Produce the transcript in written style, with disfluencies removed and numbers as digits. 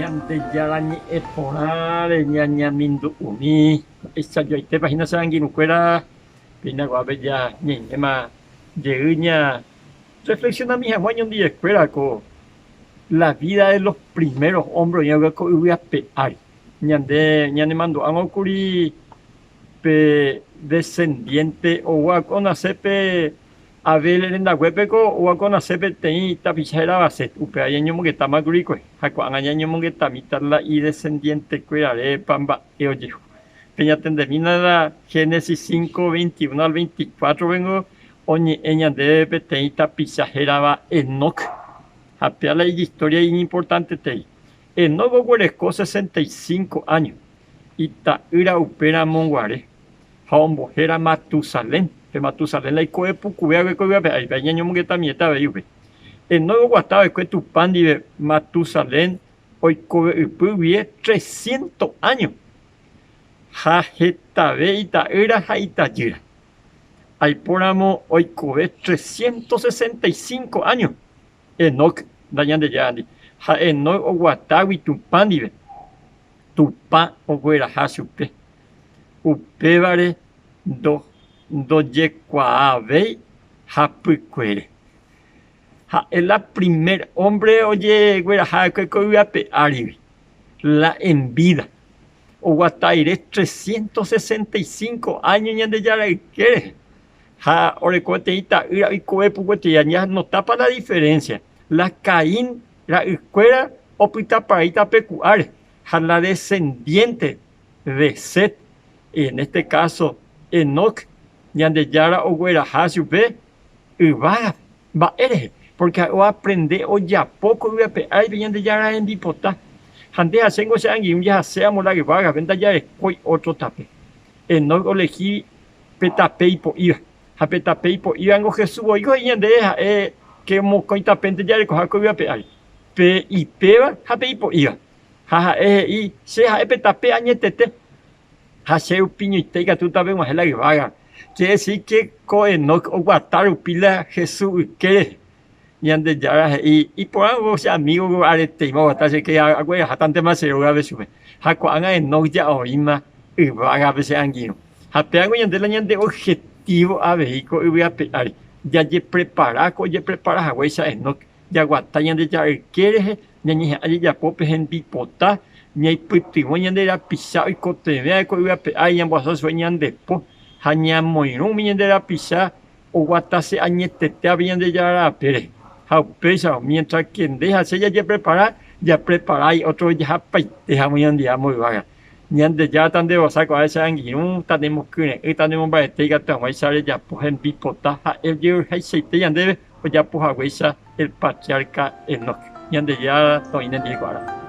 Ñandejára ñe'ẽ porãre ñañamindu'umi. Mba'eichajoaitépa hína che angirũkuéra péina ko'ápe ja ñaiméma jey ña reflexionami hag̃ua ñondivekuéra ko la vida de los primeros hombres oĩva ko yvy ape ári. Ñande ñanemandu'áma kuri pe descendiente oúva onase pe Abel rendaguépeko oúva onase peteĩ tapicha hérava Set, upéva ñañomongetáma kuri hikuái, ha ko'ág̃a ñañomongetamíta la idescendientekuérarépa mba'e ojehu. Peñatendemína la Génesis 5, 21 al 24 pengo oñe'ẽ ñandéve peteĩ tapicha hérava Enoc, ha péa la ijistória iñimportantetei. Enoc oguereko 65 áño, ita'ýra upéramo guare, ha ombohéra Matusalén. Pe Matusalén la iko'ẽ pukuve va'ekue ko yvy ape ári, pe ñañomongetamiéta avei upe. Enoc oguata va'ekue Tupã ndive Matusalén oikove ypy guie tresciento áño, ha hetave ita'ýra ha itajýra. Aipóramo oikove tresciento sesenta y cinco áño Enoc nda Ñandejárandi, ha Enoc oguatágui Tupã ndive, Tupã ogueraha chupe. Upévare ndojekuaavéi hapykuere. Ha'e la primer hombre ojegueraha va'ekue ko yvy ape árigui, la en vida. Oguata rire 365 áño Ñandejára yke rehe ha oreko peteĩ ta'ýra oikove pukueterei. Ñanotápa la diferencia? La Caín ra'ykuéra opytapareíta pe ku'áre ha la descendiente de Set, en este caso Enoc, Ñandejára ogueraha chupe yvágape. Mba'e rehe? Pórke ha'e oaprende ojapo ko yvy ape áripe Ñandejára rembipota. Ha nde ha chéngo che angirũ jahase amo la yvágape ndajarekói ótro tape. Enoc olehi pe tape ipo'íva. Ha pe tape ipo'ívango Jesús voi ko he'i ñandéve ha'e ke mokõi tapénte jarekoha ko yvy ape ári, pe ipéva ha pe ipo'íva. Ha ha'e he'i, Che ha'e pe tape añetete, ha che rupiñoite ikatúta peg̃uahẽ la yvágape. Quiere decir que ko Enoc oguata rupi la Jesús yke rehe. Ñandejára he'i, Iporãvo che amigo areteima oguata che yke, aguerahátantema che rógape chupe. Ha ko'ág̃a Enoc ja oĩma yvágape che angirũ. Ha pévango ñande la ñande objetivo avei ko yvy ape ári, jajeprepara ko ojeprepara haguéicha Enoc, jaguata Ñandejára yke rehe, ñañeha'ã jajapo pe hembipota, ñaipytyvõ ñande rapicha oikotevẽva ko yvy ape ári, ñambohasa chupe ñande po ha ñamoirũ umi ñande rapicha oguatase añetete avei Ñandejára rape rehe. Ha upéicharõ, mientras que nde ha che jajeprepara, japreparái ótro jahapaite hag̃ua ñandeámo yvága. Ñandejára tandevosa ko'ág̃a che angirũ, tanemokyre'ỹ, tanemombarete ikatu hag̃uáicha rejapo hembipota ha'e ojeruhaichaite ñandéve ojapo haguéicha el patriarca Enoc. Ñandejára toĩ nendive ko árape.